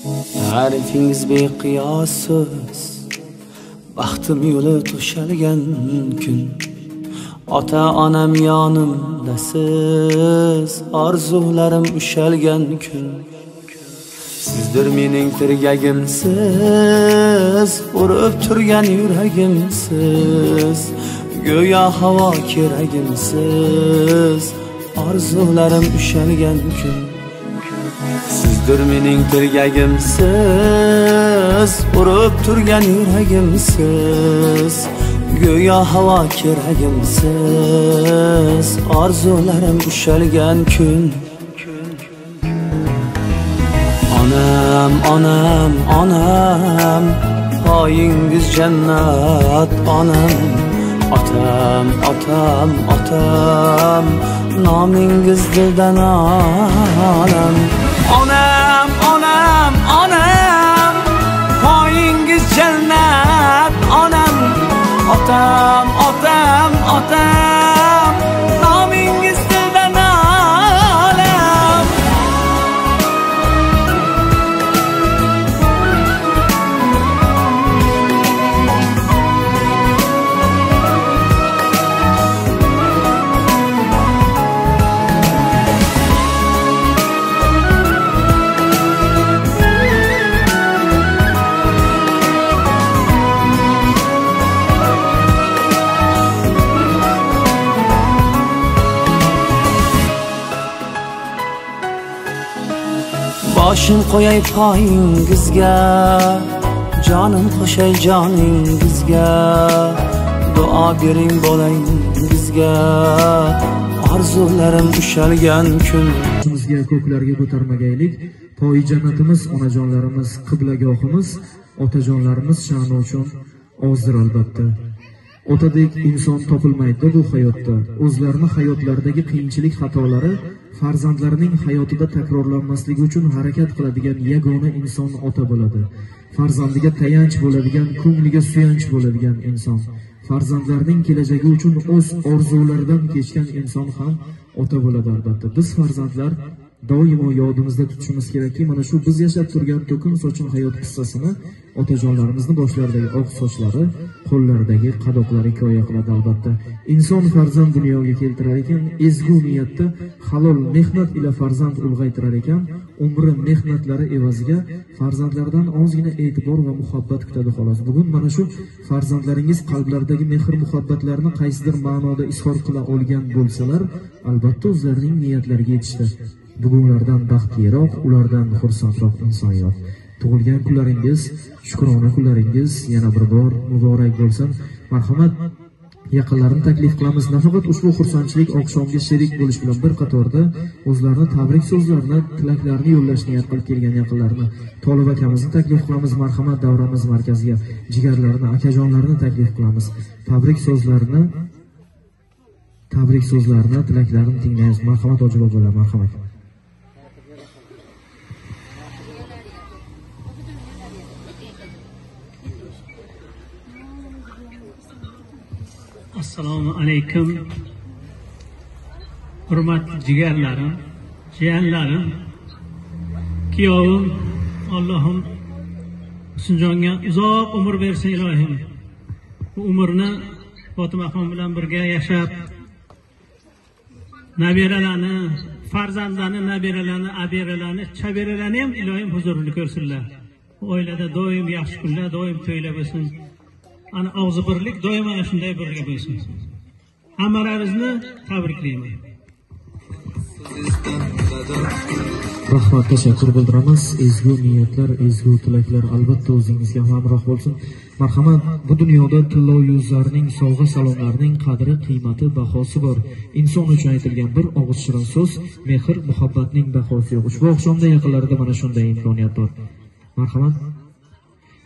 Ta'rifingiz beqiyossiz, baxtim yo'li to'shalgan kun. Ota onam yonimdasiz, orzularim ushalgan kun. Sizdir mening tirgagimsiz, urib turgan yuragimsiz, go'yo havo keragimsiz, orzularim ushalgan kun. Sizdir mening tirgagimsiz, urib turgan yuragimsiz, go'yo havo keragimsiz, orzularim ushalgan kun. Onam, onam, onam, poyingiz jannat onam. Otam, otam, otam, nomingiz dildan olam. Onam, onam, onam, poyingiz jannat onam. Otam, otam, otam, nomingiz dildan olam. Boshim qo'yay poyingizga, jonim qo'shay joningizga, duo bering bolangizga, orzularim ushalgan kun. Bizga ko'klarga ko'tarmagaylik, poyi jannatimiz, onajonlarimiz, qiblagohimiz, otajonlarimiz sha'ni uchun ozdir albatta. Otadek inson topilmaydi bu hayotda. O'zlarini hayotlaridagi qiyinchilik xatolari farzandlarining hayotida takrorlanmasligi uchun harakat qiladigan yagona inson ota bo'ladi. Farzandiga tayanch bo'ladigan, ko'ngliga suyanch bo'ladigan inson. Farzandlarining kelajagi uchun o'z orzularidan kechgan inson ham ota bo'ladi albatta. Biz farzandlar doimo yodimizda tutishimiz kerakki, mana shu biz yashab turgan to'kin sochin hayot qissasini otajonlarimizni boshlaridagi oq sochlari, qo'llaridagi qadoqlari hikoya qiladi albatta. Inson farzand dunyoga keltirar ekan, ezgu niyatda halol mehnat ila farzand ulg'aytirar ekan, umri mehnatlari evaziga farzandlardan ozgina e'tibor va muhabbat kutadi xolos. Bugun mana shu farzandlaringiz qalblaridagi mehr muhabbatlarni qaysidir ma'noda izhor qila olgan bo'lsalar, albatta o'zlarining niyatlariga yetishdi. Bugun ulardan baxtliroq, ulardan xursandroq inson yo'q. Tug'ilgan kunlaringiz, shukrona kunlaringiz yana bir bor muborak bo'lsin. Marhamat, yaqinlarni taklif qilamiz. Nafaqat ushbu xursandchilik oqshomga sherik bo'lish bilan bir qatorda o'zlarini tabrik so'zlarini, tilaklarini yo'llash niyat qilib kelgan yaqinlarni, Tolib akamizni taklif qilamiz. Marhamat, davramiz markaziga jigarlarini, akajonlarini taklif qilamiz. Tabrik so'zlarini, tilaklarini tinglaymiz. Marhamat, hoji bobolar, marhamat. Assalomu alaykum. Hurmatli jigarlarim, jiyanlarim, kuyovim, Allohim Husanjonga uzoq umr bersin ilohim. Bu umrni Fotimaxon bilan birga yashab, nabiralarni, farzandlarni, nabiralarni, abiralarni, chabiralarni ham ilohim huzurini ko'rsinlar. Bu oilada doim yaxshi kunlar, doim to'ylar bo'lsin. Ana og'zi birlik doim ana shunday birga bo'lsin. Hammalaringizni tabriklayman. Rahmat, tashakkur bildiramiz. Ezgu niyatlar, ezgu tilaklar albatta o'zingizga hamroh bo'lsin. Marhamat, bu dunyoda tillo yuzlarning, sovg'a salomlarning qadri, qiymati, bahosi bor. Inson uchun aytilgan bir og'iz shirin so'z, mehr, muhabbatning bahosi yo'q. Ushbu oqshomda yaqinlarida mana shunday imkoniyat bor. Marhamat.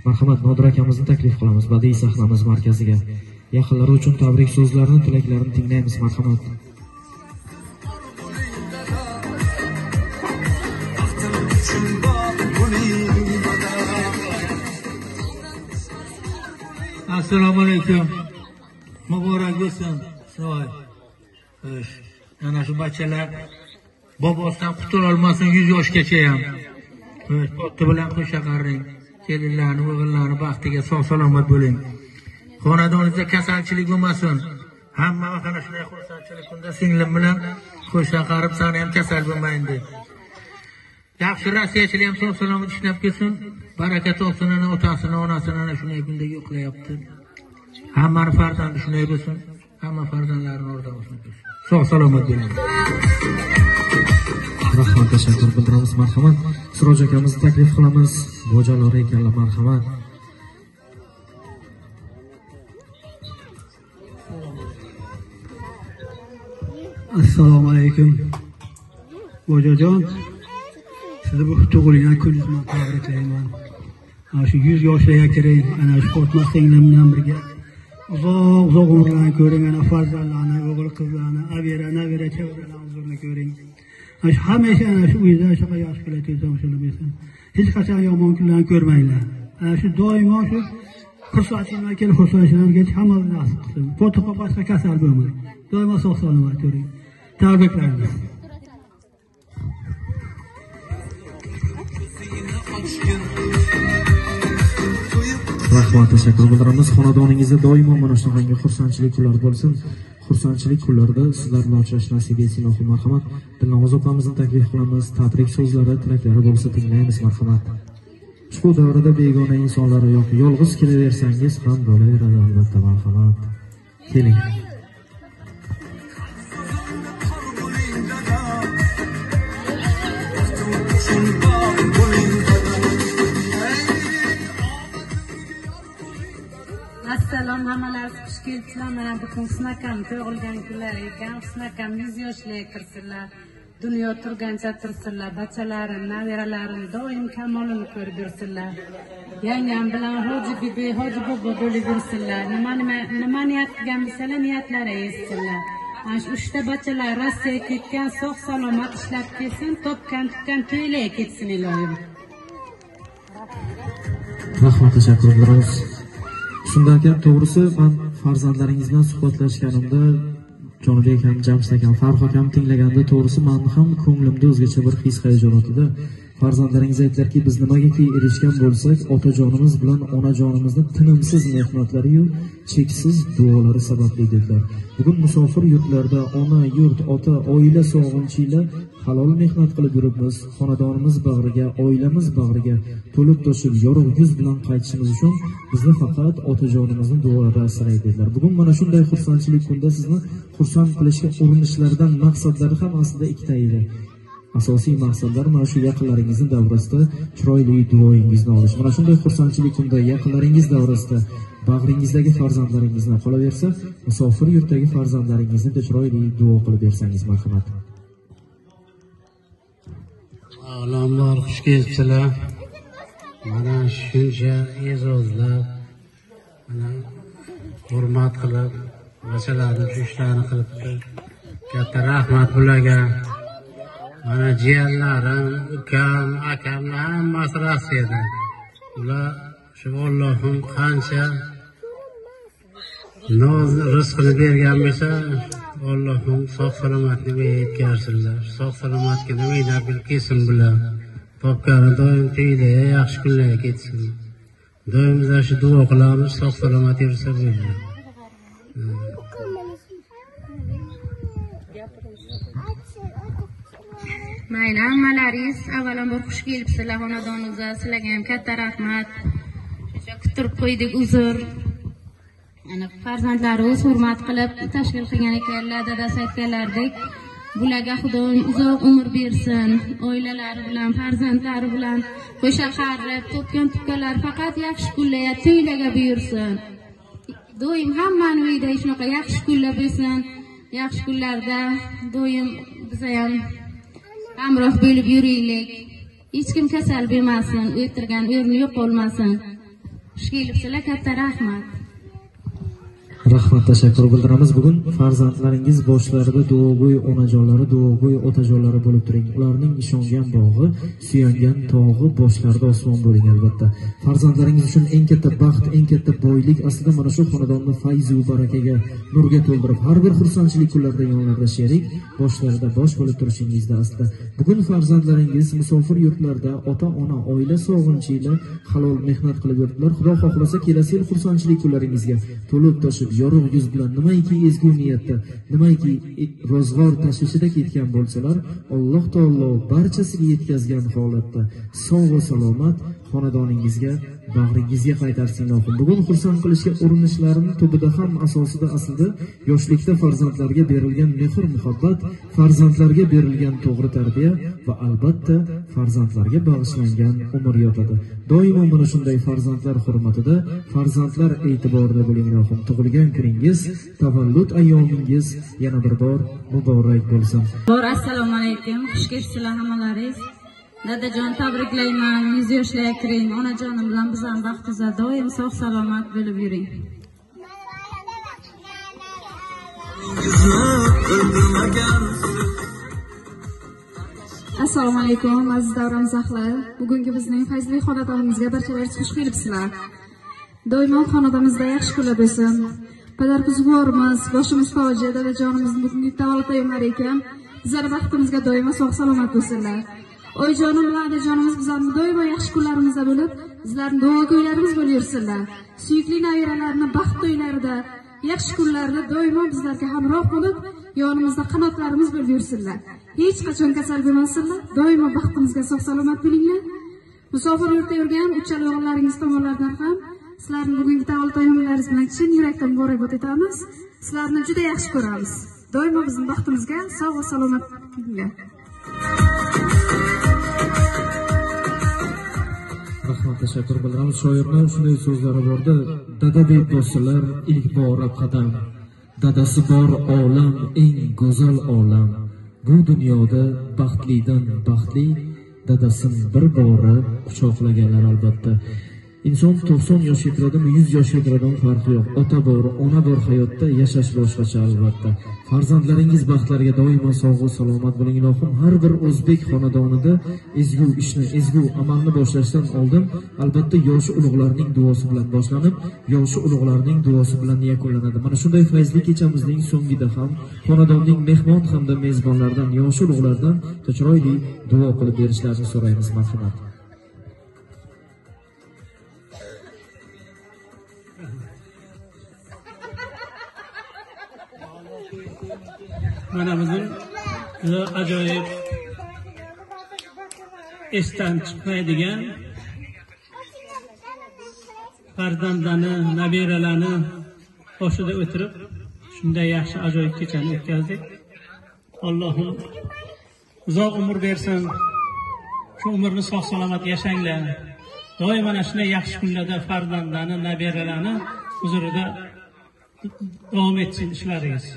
Marhamat, Nodir akamizni taklif qilamiz badiiy sahnamiz markaziga. Yaqinlari uchun tabrik so'zlarini, tilaklarini tinglaymiz. Marhamat. Assalomu alaykum. Muborak bo'lsin. Soy. Ana shu bachalar bobosidan qutula olmasin 100 yoshgacha ham. To'tti bilan qo'sha qaring. Kelinlarni, o'g'illarni baxtiga sog' salomat bo'ling. Xonadoningizda kasalchilik bo'lmasin. Hamma ana shunday xursandchilik kunda singlim bilan qo'sha qarib, seni ham kasal bo'lmayin deb. Yaxshi rossiyachilar ham sog' salomat ishlab kelsin. Baraka topsin, ana otasini, onasini ana shunday kunda yo'qlayapti. Hammani farzandi shunday bo'lsin. Hamma farzandlarini o'rda bo'lsin. Sog' salomat bo'ling. Rahmat, tashakkur bildiramiz, marhamat. Siroj akamizni taklif qilamiz. Bojalari ekanlar, marhamat. Assalomu alaykum. Bojajon, sizni bu tug'ilgan kuningiz bilan tabriklayman. Ana shu 100 yoshga kiring, ana shu Fatma singlim bilan birga uzoq umrlarni ko'ring, ana farzandlarni, o'g'il qizlarni, abira, nabira, chavaralarni huzurini ko'ring. Ana shu hamisha ana shu uyda shunaqa yaxshi kunlar o'tsin, bo'lsin. Hech qachon yomon kunlarni ko'rmanglar. Ana shu doimo shu xursandchiliklar kelib, xursandchiliklar ketib, hammamizni nasib qilsin. Fotiha boshqa kasal bo'lmang. Doimo sog' salomat yuring. Tabriklaymiz. Rahmat, tashakkur bildiramiz. Xonadoningizda doimo mana shunaqangi xursandchilik kunlari bo'lsin. Xursandchilik kunlarida sizlar bilan uchrashish nasib etsin, ilohim, marhamat. Dilnoz opamizni taklif qilamiz. Tabrik so'zlari, tilaklari bo'lsa tinglaymiz, marhamat. Ushbu davrada begona insonlar yo'q. Yolg'iz kelaversangiz ham bo'laveradi albatta, marhamat. Keling. Assalom, hammalaringiz xush kelibsizlar. Mana bugun Husnakam tug'ilgan kunlari ekan. Husnakam 100 yoshga kirsinlar. Dunyo turgancha tursinlar. Bachalarim, nabiralarim doim kamolini ko'rib yursinlar. Yangam bilan hoji bibi, hoji bobo bo'lib yursinlar. Nima niyat qilgan bo'lsalar, niyatlari yetsinlar. Mana shu 3 ta bachalar Rossiyaga ketgan, sog' salomat ishlab kelsin, topgan tutgan to'ylarga ketsin iloyim. Rahmat, tashakkur bildiramiz. Shundan keyin to'g'risi men farzandlaringiz bilan suhbatlashganimda Jonibek ham, Jamshid akam, Farruh akam tinglaganda to'g'risi meni ham ko'nglimda o'zgacha bir his hayajon o'tdi. Farzandlaringiz aytdilarki, biz nimagaki erishgan bo'lsak, otajonimiz bilan onajonimizni tinimsiz mehnatlari-yu cheksiz duolari sababli dedilar. Bugun musofir yurtlarda ona, yurt, ota, oila sog'inchiyla halol mehnat qilib yuribmiz. Xonadonimiz bag'riga, oilamiz bag'riga to'lib toshib yorug' yuz bilan qaytishimiz uchun bizni faqat otajonimizning duolari asraydi dedilar. Bugun mana shunday xursandchilik kunda sizni xursand qilishga urinishlaridan maqsadlari ham aslida ikkita edi. Asosiy maqsadlar mana shu yaqinlaringizning davrasida chiroyli duoyingizni olish. Mana shunday xursandchilik kunda yaqinlaringiz davrasida bag'ringizdagi farzandlaringizni qolaversa, musofir yurtdagi farzandlaringizni de chiroyli duo qilib bersangiz, marhamat. Avvalambor xush kelibsizlar. Mana shuncha e'zozlab, mana hurmat qilib, bachalarni shu ishlarni qilibdi. Katta rahmat bularga. Mana jiyanlarim, ukam, akamlar hammasi Rossiyada. Ular shu Allohim qancha noz rizqini bergan bo'lsa, Allohim sog' salomatlikka yetkazsinlar. Sog' salomatlikni o'ynab kelsin bular. Topgani doim to'ylarga, yaxshi kunlarga ketsin. Doim biz shu duo qilamiz, sog' salomat yursa bo'ldi. Mayli, hammalaringiz avvalambor xush kelibsizlar xonadonimizga. Sizlarga ham katta rahmat. Shuncha kuttirib qo'ydik, uzr. Ana farzandlarimiz hurmat qilib tashkil qilgan ekanlar, dadasi aytganlaridek. Bularga Xudoyim uzoq umr bersin. Oilalari bilan, farzandlari bilan qo'sha qarib, topgan tukkanlar faqat yaxshi kunlarga, to'ylarga buyursin. Doim hammani uyida shunaqa yaxshi kunlar bo'lsin. Yaxshi kunlarda doim biz ham hamroh bo'lib yuraylik. Hech kim kasal bo'lmasin, o'tirgan o'rni yo'q bo'lmasin. Xush kelibsizlar, katta rahmat. Rahmat, tashakkur bildiramiz. Bugun farzandlaringiz boshlarida duogo'y onajonlari, duogo'y otajonlari bo'lib turing. Ularning ishongan bog'i, suyangan tog'i boshlarida osmon bo'ling albatta. Farzandlaringiz uchun eng katta baxt, eng katta boylik aslida mana shu xonadonni fayz va barakaga, nurga to'ldirib, har bir xursandchilik kunlarida yonlarida sherik, boshlarida bosh bo'lib turishingizda aslida. Bugun farzandlaringiz musofir yurtlarda ota-ona, oila sog'inchi ila halol mehnat qilib yuribdilar. Xudo xohlasa kelasi yil xursandchilik kunlaringizga to'lib toshib, yorug' yuz bilan nimaiki ezgu niyatda, nimaiki ro'zg'or tashvishida ketgan bo'lsalar, Alloh taolo barchasiga yetkazgan holatda sog' va salomat xonadoningizga, bag'ringizga qaytarsin ilohim. Bugun xursand qilishga urinishlarini tubida ham asosida aslida yoshlikda farzandlarga berilgan mehr muhabbat, farzandlarga berilgan to'g'ri tarbiya va albatta farzandlarga bag'ishlangan umr yotadi. Doimo mana shunday farzandlar hurmatida, farzandlar e'tiborida bo'ling ilohim. Tug'ilgan kuningiz, tavallud ayyomingiz yana bir bor muborak bo'lsin. Bor, assalomu alaykum. Xush kelibsizlar hammalaringiz. Dadajon tabriklayman, 100 yoshga kiring. Onajonim bilan biz ham baxtingizda doim sog' salomat bo'lib yuring. Assalomu alaykum aziz davramiz ahli. Bugungi bizning fayzli xonadonimizga barchalaringiz xush kelibsizlar. Doimo xonadonimizda yaxshi kunlar bo'lsin. Padar buzg'orimiz, boshimiz toji, dadajonimizning bugungi tavallud ayyomlari ekan. Bizlar baxtimizga doimo sog' salomat bo'lsinlar. Oyijonim bilan adajonimiz bizlarni doimo yaxshi kunlarimizda bo'lib, bizlarning duogo'ylarimiz bo'lib yursinlar. Suyukli nabiralarini baxt to'ylarida, yaxshi kunlarda doimo bizlarga hamroh bo'lib, yonimizda qanotlarimiz bo'lib yursinlar. Hech qachon kasal bo'lmasinlar, doimo baxtimizga sog' salomat bo'linglar. Musofir yurtda yurgan uchala o'g'illaringiz tomonlaridan ham sizlarning bugungi tavallud ayyomlaringiz bilan chin yurakdan muborakbod etamiz. Sizlarni juda yaxshi ko'ramiz. Doimo bizning baxtimizga sog' va salomat bo'linglar. Rahmat, tashakkur bildiramiz. Shoirning shunday so'zlari borda, dada deb bossalar ilk bora qadam, dadasi bor olam eng go'zal olam. Bu dunyoda baxtlidan baxtli dadasin bir bora quchoqlaganlar albatta. Inson 90 yoshga kiradimi, 100 yoshga kiradimi farqi yo'q. Ota bor, ona bor hayotda yashash boshqacha albatta. Farzandlaringiz baxtlariga doimo sog' va salomat bo'ling ilohim. Har bir o'zbek xonadonida ezgu ishni, ezgu amalni boshlashdan oldin albatta yoshi ulug'larning duosi bilan boshlanib, yoshi ulug'larning duosi bilan yakunlanadi. Mana shunday fayzli kechamizning so'ngida ham xonadonning mehmon hamda mezbonlaridan, yoshi ulug'lardan chiroyli duo qilib berishlarini so'raymiz, marhamat. Mana bizim juda ajoyib esdan chiqmaydigan farzandlarni, nabiralarni boshida o'tirib shunday yaxshi ajoyib kechani o'tkazdik. Allohim uzoq umr bersin. Shu umrni sog' salomat yashanglar. Doim mana shunday yaxshi kunlarda farzandlarni, nabiralarni huzurida davom etsin ishlaringiz.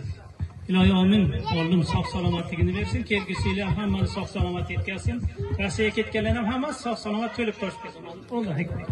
Ilohi omin. Allohim sog' salomatligini bersin. Kelgusi yil ham hammani sog' salomat yetkazsin. Rossiyaga ketganlar ham hammasi sog' salomat to'lib toshib ketsin. Allohu akbar.